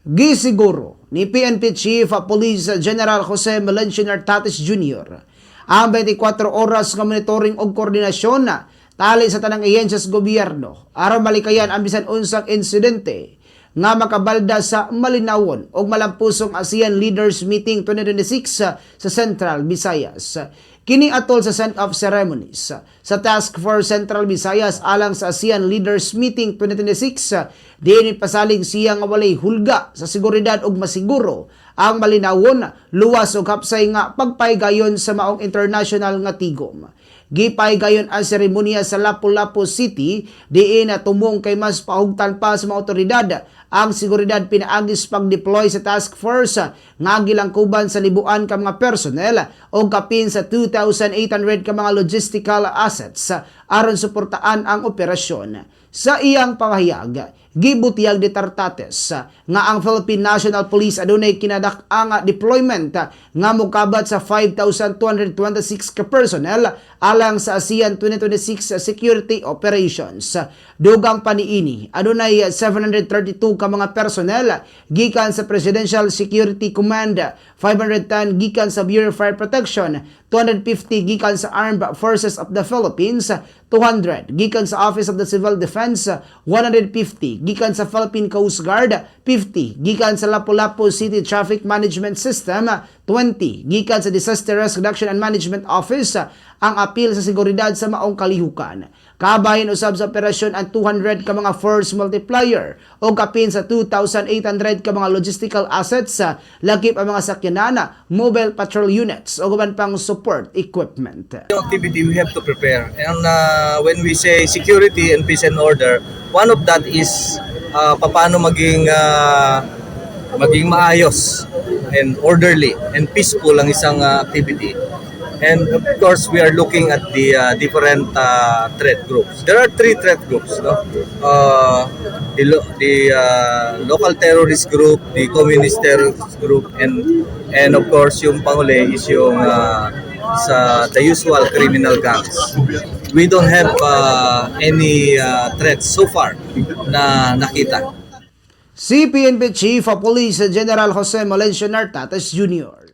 Gisiguro ni PNP Chief Police General Jose Melencio Nartatez Jr. ang 24 oras nga monitoring og koordinasyon na tali sa tanang ahensya sa gobyerno aron malikayan ang bisan unsang insidente nga makabalda sa malinawon og malampusong ASEAN Leaders Meeting 2026 sa Central Visayas. Kini atol sa send-off ceremonies sa Task Force Central Visayas alang sa ASEAN Leaders Meeting 2026, diin pasalig siya nga walay hulga sa seguridad ug masiguro ang malinawon, luwas ug hapsay nga pagpaygayon sa maong international nga tigom. Gipaygayon ang seremonya sa Lapu-Lapu City, diin na tumong kay mas pahugtan pa sa mga otoridad ang seguridad pinaagi sa pag-deploy sa task force nga gilangkuban sa libuan ka mga personnel o kapin sa 2,800 ka mga logistical assets aron suportaan ang operasyon. Sa iyang pahayag, gibutiyag ni Nartatez nga ang Philippine National Police adunay kinadak-ang deployment nga mokabat sa 5,226 ka personnel alang sa ASEAN 2026 Security Operations. Dugang pa niini, adunay 732 ka mga personnel gikan sa Presidential Security Command, 510 gikan sa Bureau of Fire Protection, 250 gikan sa Armed Forces of the Philippines, 200 gikan sa Office of the Civil Defense, 150 gikan sa Philippine Coast Guard, 50 gikan sa Lapu-Lapu City Traffic Management System, 20 gikan sa Disaster Risk Reduction and Management Office, ang apil sa seguridad sa maong kalihukan. Kabahin usab sa operasyon ang 200 ka mga force multiplier o kapin sa 2,800 ka mga logistical assets, lakip ang mga sakyanan, mobile patrol units o uban pang support equipment. Yung activity, we have to prepare. And when we say security and peace and order, one of that is paano maging maayos and orderly and peaceful ang isang activity. And of course, we are looking at the different threat groups. There are three threat groups, no? The local terrorist group, the communist terrorist group, and of course, yung panghuli is yung sa the usual criminal gangs. We don't have any threats so far na nakita. Si PNP Chief of Police General Jose Melencio Nartatez Jr.